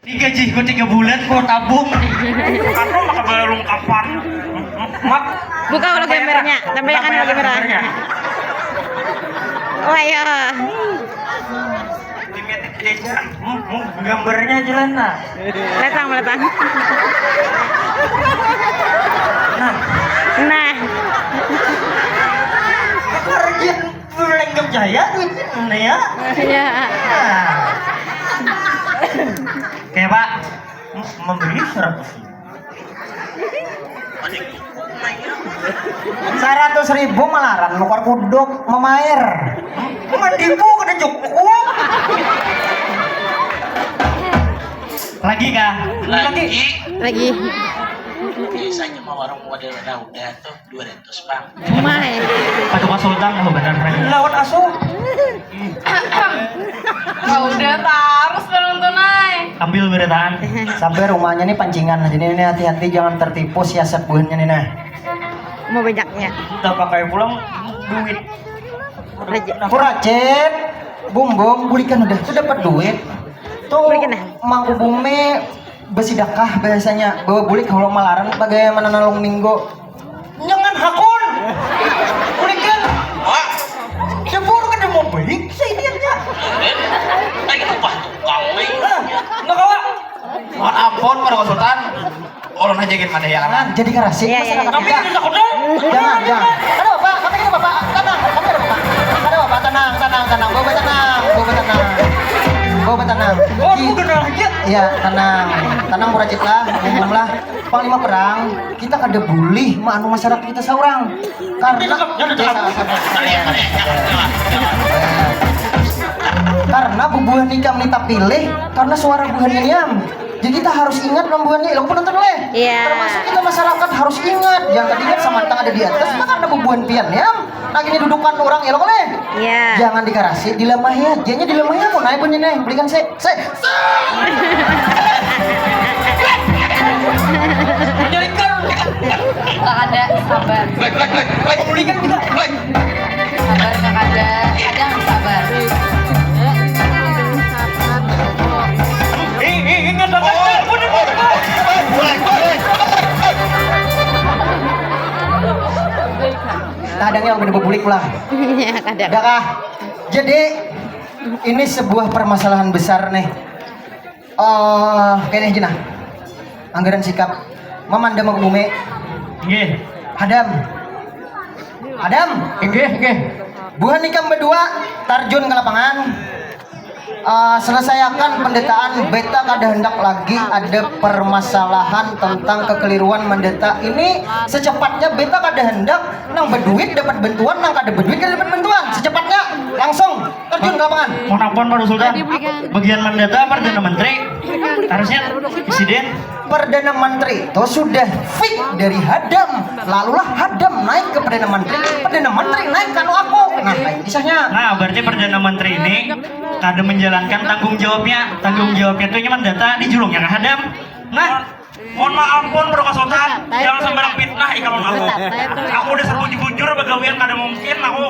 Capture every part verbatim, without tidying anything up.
Digajihku tiga bulan ku tabung. Aku maka balungkapan. Mak. Buka ulah gambarnya, tampilkan ulah gambarnya. Oh, ayo. Gambarnya jelas nah. Datang, datang. Nah. Nah. Apa rejin Lenggap Jaya duitnya mana ya? Iya. Nah. Oke, Pak. M- memberi seratus ribu. Seratus ribu malaran nukar kuduk memair. Mandibu kada cukup. Lagi kah? Lagi. Lagi. Biasanya mah warung model udah tuh dua ratus, Bang. Umai. Patuka Sultan tahu benar. Lawan asuh. Kau udah tarus penonton ai. Ambil berataan. Sampai rumahnya nih pancingan. Jadi ini hati-hati jangan tertipu siasat buhannya nih nah. Mau banyaknya. Kita pakai pulang duit. Rajin. Aku racet, bumbung, bulikan udah tuh dapat duit. Tuh Bulikan dah. Mangku Bumi besidakah bahasanya bawa bulik kalau malaran bagaimana nalung minggu. Jangan hakun. Bulikan. Wah. Jebur kan mau balik saya dia. Ayo upah tukang nih. Nah, nggak kawa. Mohon ampun para konsultan. Ulun aja gin mana ya kan. Jadi karasi. Iya, iya, iya. Kami tidak takut dong. Jangan, jangan. Ada apa? Kami tidak apa. Tenang, kami ada apa? Ada apa? Tenang, tenang, tenang. Bawa tenang, bawa tenang. Bawa tenang. Oh, Ki- udah tenang aja. Iya, tenang. Tenang murajit lah, umum lah. Panglima perang, kita kada boleh maanu masyarakat kita seorang. Karena Jangan, jangan. Salah, salah. Karena bubuhan ikam ni tapilih karena suara buhannya niam. Jadi kita harus ingat lawan buhannya, ilmu penonton leh. Iya. Termasuk kita masyarakat harus ingat. Yang tadi ingat sama tang ada di atas, itu karena bubuhan pian niam. Nah, gini dudukan orang ilmu leh. Iya. Jangan dikarasi, dilamahi. Dianya dilamahi aku naik punya nih, belikan saya. Saya. Saya. Kakanda sabar. Balik, balik, balik, balik. Belikan juga. Balik. Sabar, Kakanda. Kadang sabar. Ih, ih, ih, nggak ada. Kadang yang bener bebulik lah. Iya, kadang. Udah kah? Jadi ini sebuah permasalahan besar nih. Eh, kene aja nah. Anggaran sikap. Mamanda Mangku Bumi. Nggih. Hadam. Hadam. Nggih, nggih. Buhan ikam berdua tarjun ke lapangan. Eh, selesaiakan pendataan, beta kada hendak lagi ada permasalahan tentang kekeliruan mendata ini. Secepatnya beta kada hendak nang berduit dapat bantuan, nang kada berduit kada dapat bantuan. Secepatnya langsung terjun ke lapangan. Mohon ampun, Pak Sultan. Bagian mendata Perdana Menteri. Harusnya Presiden. Perdana Menteri itu sudah fix dari Hadam. Lalulah Hadam naik ke Perdana Menteri. Perdana Menteri naik kanu aku. Nah, kayak kisahnya. Nah, berarti Perdana Menteri ini kada menjalankan tanggung jawabnya. Tanggung jawabnya itu nyaman data di julungnya ke Hadam. Nah, mohon maaf pun Bro Sultan, jangan sembarang fitnah ikam aku. Aku udah sebujur-bujur bagawian kada mungkin aku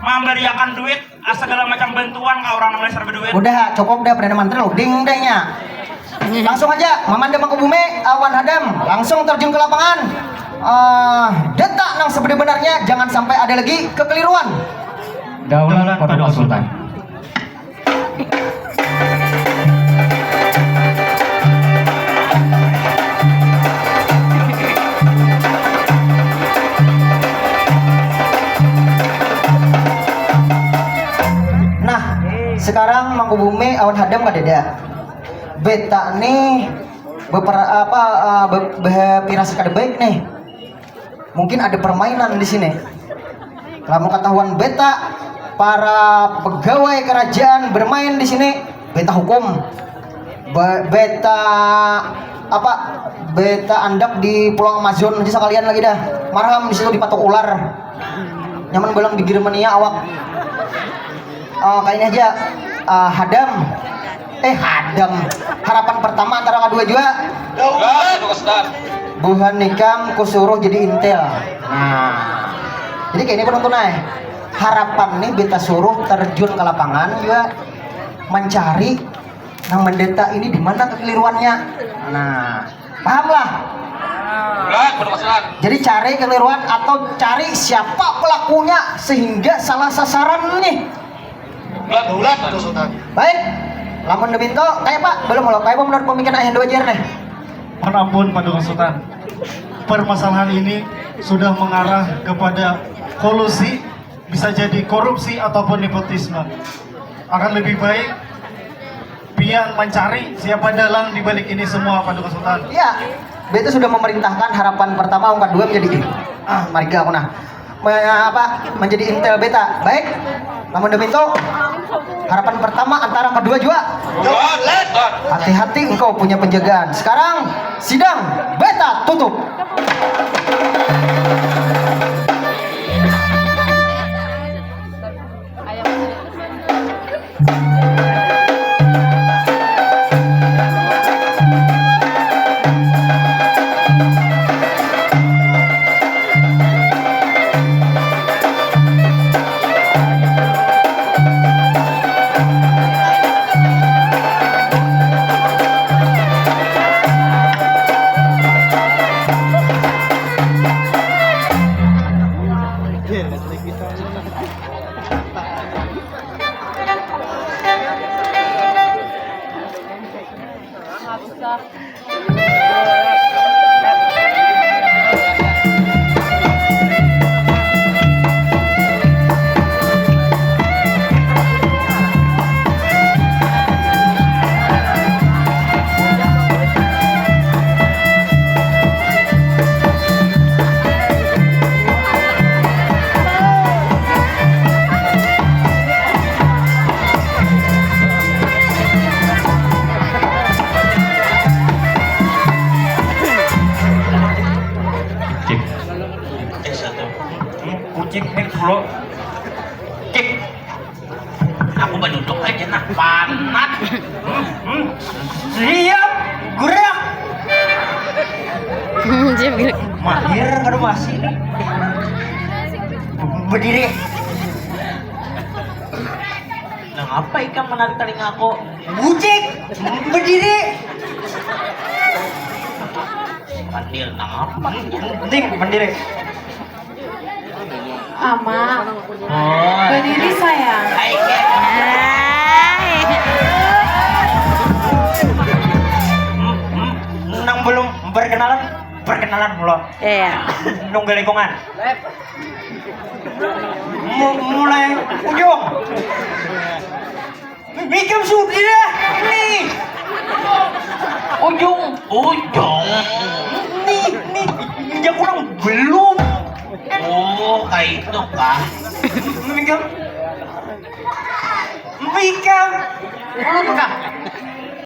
mambariakan duit, ah, segala macam bantuan ka urang nang dasar baduit. Udah, cukup dah, Perdana Menteri loading deh nya. Langsung aja, Mamanda Mangkubumi, awan Hadam, langsung terjun ke lapangan. Eh, detak nang sebenar-benarnya, jangan sampai ada lagi kekeliruan. Daulat pada Sultan. Nah, sekarang Mangkubumi awan Hadam kadada. Beta nih beper apa eh, be- bepirasat kada baik nih. Mungkin ada permainan di sini. Kalau ketahuan beta, para pegawai kerajaan bermain di sini, beta hukum. Be- beta apa? Beta andak di Pulau Amazon aja sekalian lagi dah. Marham di situ dipatok ular. Nyaman balang bibir mania awak. Oh, kayaknya aja eh, Hadam. Eh, Hadam. Harapan pertama antara kedua juga. Buhan nikam kusuruh jadi intel. Nah. Jadi kayak ini penonton ay. Harapan nih beta suruh terjun ke lapangan juga mencari Yang mendeta ini di mana kekeliruannya? Nah, pahamlah. Bulat, bulat, bulat. Jadi cari kekeliruan atau cari siapa pelakunya sehingga salah sasaran nih. Bulat, bulat, Pak Sultan. Baik, lamun demikian, kayak apa? Belum, belum. Kayak apa menurut pemikiran ayah dua jer nih? Mohon ampun, Pak Dukun Sultan. Permasalahan ini sudah mengarah kepada kolusi, bisa jadi korupsi ataupun nepotisme. Akan lebih baik pian mencari siapa dalang di balik ini semua, Pak Dukun Sultan. Iya, beta sudah memerintahkan harapan pertama, ungkat dua menjadi ah, mariga aku nah. Me- apa menjadi intel beta. Baik, namun demi itu harapan pertama antara kedua juga. Bulat, bulat. Hati-hati, engkau punya penjagaan. Sekarang sidang beta tutup. Cik. Cik satu. Hmm, kucing nih pulo. Cik. Aku baduduk aja nah panat. Hmm, hmm. Siap, gerak. Siap, gerak. Mahir kada masih nih. Berdiri. Nang apa ikam menarik talinga aku? Bucik, berdiri. Pandir, nang apa? Ning, berdiri. Ama, oh, berdiri sayang. Hai, Kak. Hmm, hmm. Nang belum berkenalan, berkenalan dulu. Iya. Nunggu lingkungan. Mu- mulai ujung. Mikam sudah nih. Ujung, ujung. Nih, nih. Ya kurang belum. Oh, kayak itu kah? Mikam. Mikam. Belum kah?